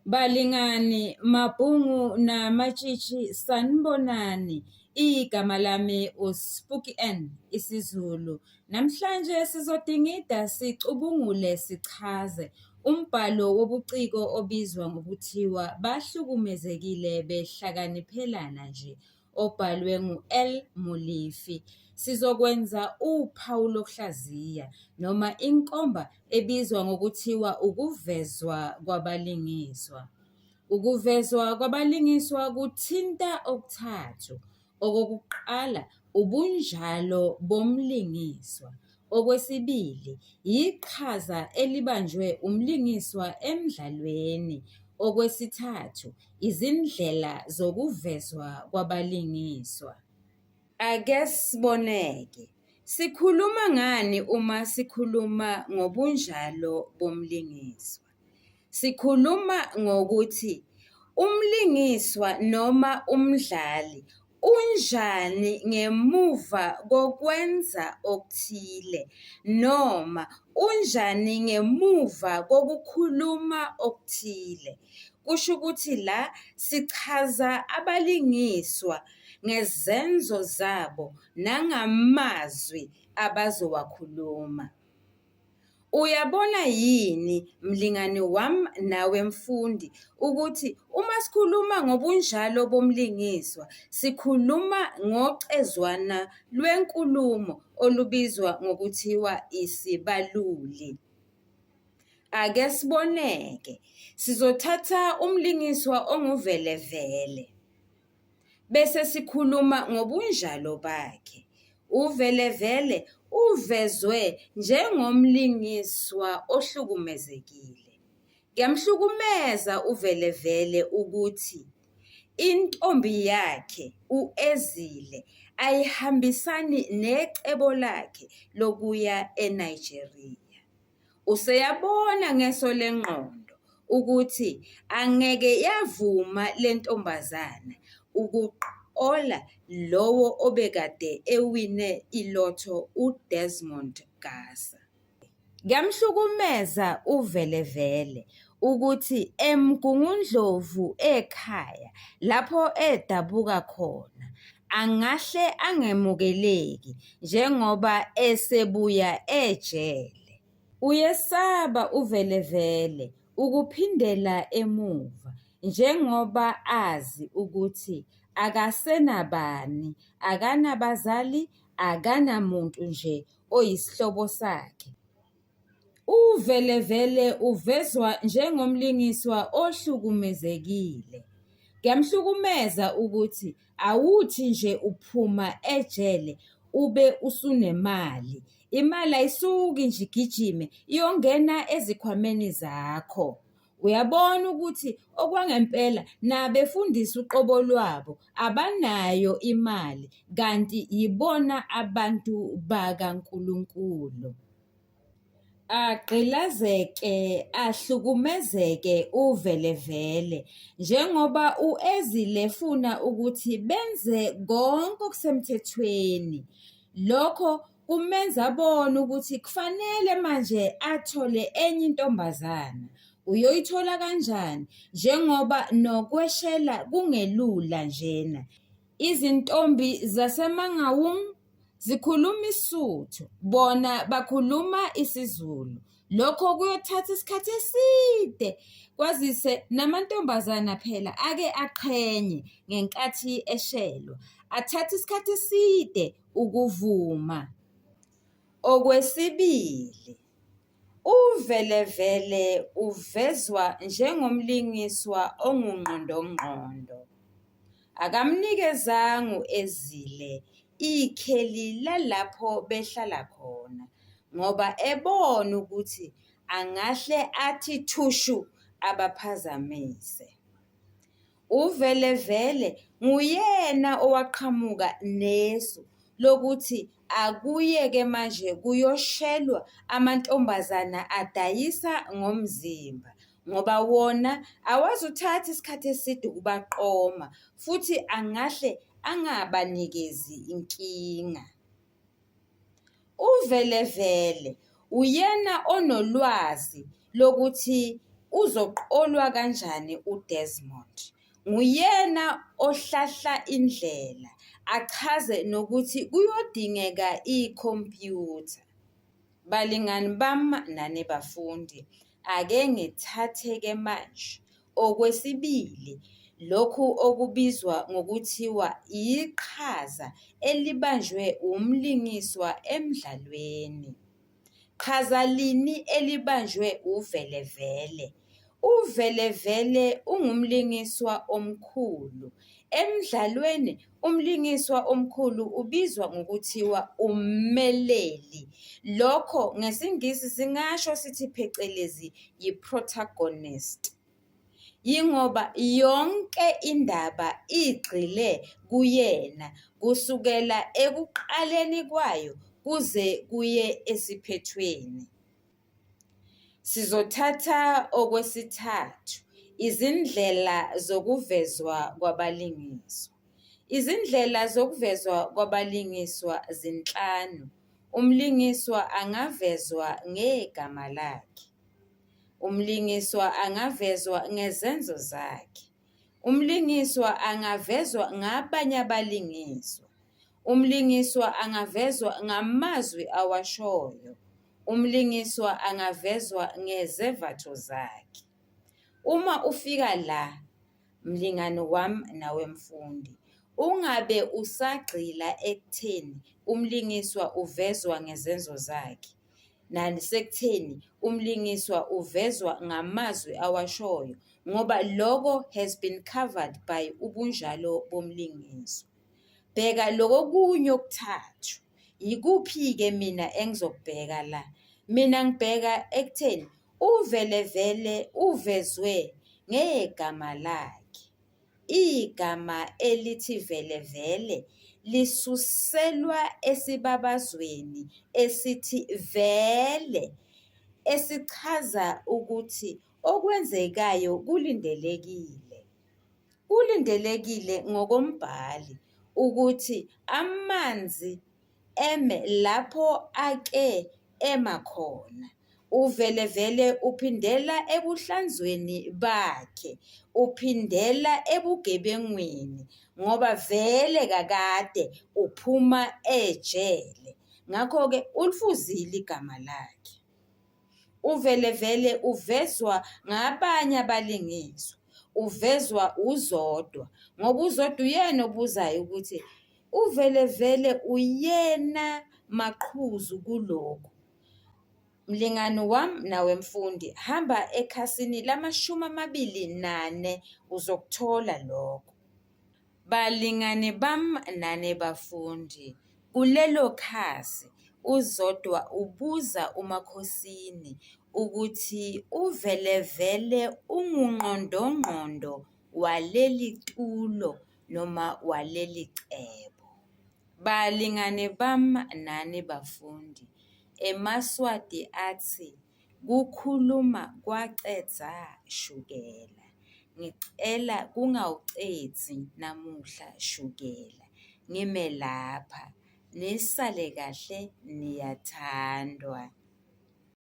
Balingani, mabhungu namatshitshi sanibonani. Igama lami uSpooky N isiZulu. Namhlanje sizodingida sicubungule sichaze umbhalo wobuciko obizwa ngokuthiwa Bahlukumezekile Behlakaniphelana Nje obhalwe ngu-L Molefe. Sizokwenza uphawu lokuhlaziya noma inkomba ebizwa ngokuthiwa ukuvezwa kwabalingiswa. Ukuvezwa kwabalingiswa kuthinta okuthathu. Okokuqala, ubunjalo bomlingiswa. Okwesibili, yiqhaza elibanjwe umlingiswa emdlalweni. Okwesithathu, izindlela zokuvezwa kwabalingiswa. Ake sibone-ke, sikhuluma ngani uma sikhuluma ngobunjalo bomlingiswa? Sikhuluma ngokuthi umlingiswa noma umdlali unjani ngemuva kokwenza okuthile noma unjani ngemuva kokukhuluma okuthile. Kusho ukuthi la sichaza abalingiswa ngezenzo zabo nangamazwi abazowakhuluma. Uyabona yini mlingani wami nawe mfundi ukuthi uma sikhuluma ngobunjalo bomlingiswa sikhuluma ngocezwana lwenkulumo olubizwa ngokuthiwa isibaluli. Ake siboneke, sizothatha umlingiswa onguVelevele. Bese sikhuluma ngobunjalo bakhe. UVelevele uvezwe njengomlingiswa ohlukumezekile. Kuyamhlukumeza uVelevele ukuthi intombi yakhe u-Ezile ayihambisani necebo lakhe lokuya eNigeria. Useyabona ngeso lengqondo ukuthi angeke yavuma le ntombazana ukuqola lowo obekade ewine ilotho uDesmond Gasa. Kuyamhlukumeza uVelevele ukuthi eMgungundlovu ekhaya lapho edabuka khona angahle angemukeleki njengoba esebuya ejele. Uyesaba uVelevele ukuphindela emuva njengoba azi ukuthi akasenabani, akanabazali, akanamuntu nje oyisihlobo sakhe. UVelevele uvezwa njengomlingiswa ohlukumezekile. Kuyamhlukumeza ukuthi awuthi nje uphuma ejele ube usunemali. Imali ayisuki nje igijime iyongena ezikhwameni zakho. Uyabona ukuthi okwangempela nabefundisi uqobo lwabo abanayo imali kanti yibona abantu bakaNkulunkulu. Agqilazeke, ahlukumezeke uVelevele njengoba u-Ezile efuna ukuthi benze konke okusemthethweni. Lokho kumenza abone ukuthi kufanele manje athole enye intombazana. Uyoyithola kanjani njengoba nokweshela kungelula njena. Izintombi zaseMangaung zikhuluma isiSuthu, bona bakhuluma isiZulu. Lokho kuyothatha isikhathi eside kwazise namantombazana phela ake aqhenye ngenkathi eshelwa, athatha isikhathi eside ukuvuma. Okwesibili, uVelevele uvezwa njengomlingiswa ongungqondongqondo. Akamnikezanga u-Ezile ikheli lalapho behlala khona ngoba ebona ukuthi angahle athi thushu abaphazamise. UVelevele nguyena owaqhamuka nesu lokuthi akuye-ke manje kuyoshelwa amantombazana adayisa ngomzimba ngoba wona awazuthatha isikhathi eside ukubaqoma futhi angahle angabanikezi inkinga. UVelevele uyena onolwazi lokuthi uzoqolwa kanjani uDesmond. Nguyena ohlahla indlela, achaze nokuthi kuyodingeka ikhompyutha. Balingani bami nani bafundi, ake ngithathe-ke manje okwesibili lokhu okubizwa ngokuthiwa iqhaza elibanjwe umlingiswa emdlalweni. Qhaza lini elibanjwe uVelevele? UVelevele ungumlingiswa omkhulu. Emdlalweni umlingiswa omkhulu ubizwa ngokuthiwa ummeleli. Lokho ngesiNgisi singasho sithi phecelezi yi-protagonist. Yingoba yonke indaba igxile kuyena kusukela ekuqaleni kwayo kuze kuye esiphethweni. Sizothatha okwesithathu izindlela zokuvezwa kwabalingiswa. Izindlela zokuvezwa kwabalingiswa zinhlanu. Umlingiswa angavezwa ngegama lakhe. Umlingiswa angavezwa ngezenzo zakhe. Umlingiswa angavezwa ngabanye abalingiswa. Umlingiswa angavezwa ngamazwi awashoyo. Umlingiswa angavezwa ngezevatho zakhe. Uma ufika la, mlingani wami nawe mfundi, ungabe usagxila ekutheni umlingiswa uvezwa ngezenzo zakhe nasekutheni umlingiswa uvezwa ngamazwi awashoyo ngoba loko has been covered by ubunjalo bomlingiswa. Bheka lokokunye okuthathu. Yikuphi-ke mina engizokubheka la? Mina ngibheka ekutheni uVelevele uvezwe ngegama lakhe. Igama elithi Velevele lisuselwa esibabazweni esithi vele esichaza ukuthi okwenzekayo kulindelekile. Kulindelekile ngokombhali ukuthi amanzi eme lapho ake ema khona. Uvelevele uphindela ebuhlanzweni bakhe, uphindela ebugebengwini ngoba vele kakade uphuma ejele. Ngakho-ke ulifuzile igama lakhe. Uvelevele uvezwa ngabanye abalingiswa, uvezwa uZodwa ngoba uZodwa uyena obuzayo ukuthi uVelevele uyena maqhuzu kulokhu. Mlingani wami nawe mfundi, hamba ekhasini lama-24 uzokuthola lokho. Balingani bam nani bafundi, kulelo khasi uZodwa ubuza uMakhosini ukuthi uVelevele ungungqondongqondo waleli tulo noma waleli cebo. Balingani bam nani bafundi, emaSwati athi Kukhuluma kwacedza shukela. Ngicela kungawucedzi namuhla shukela. Ngime lapha. Nisale kahle niyathandwa.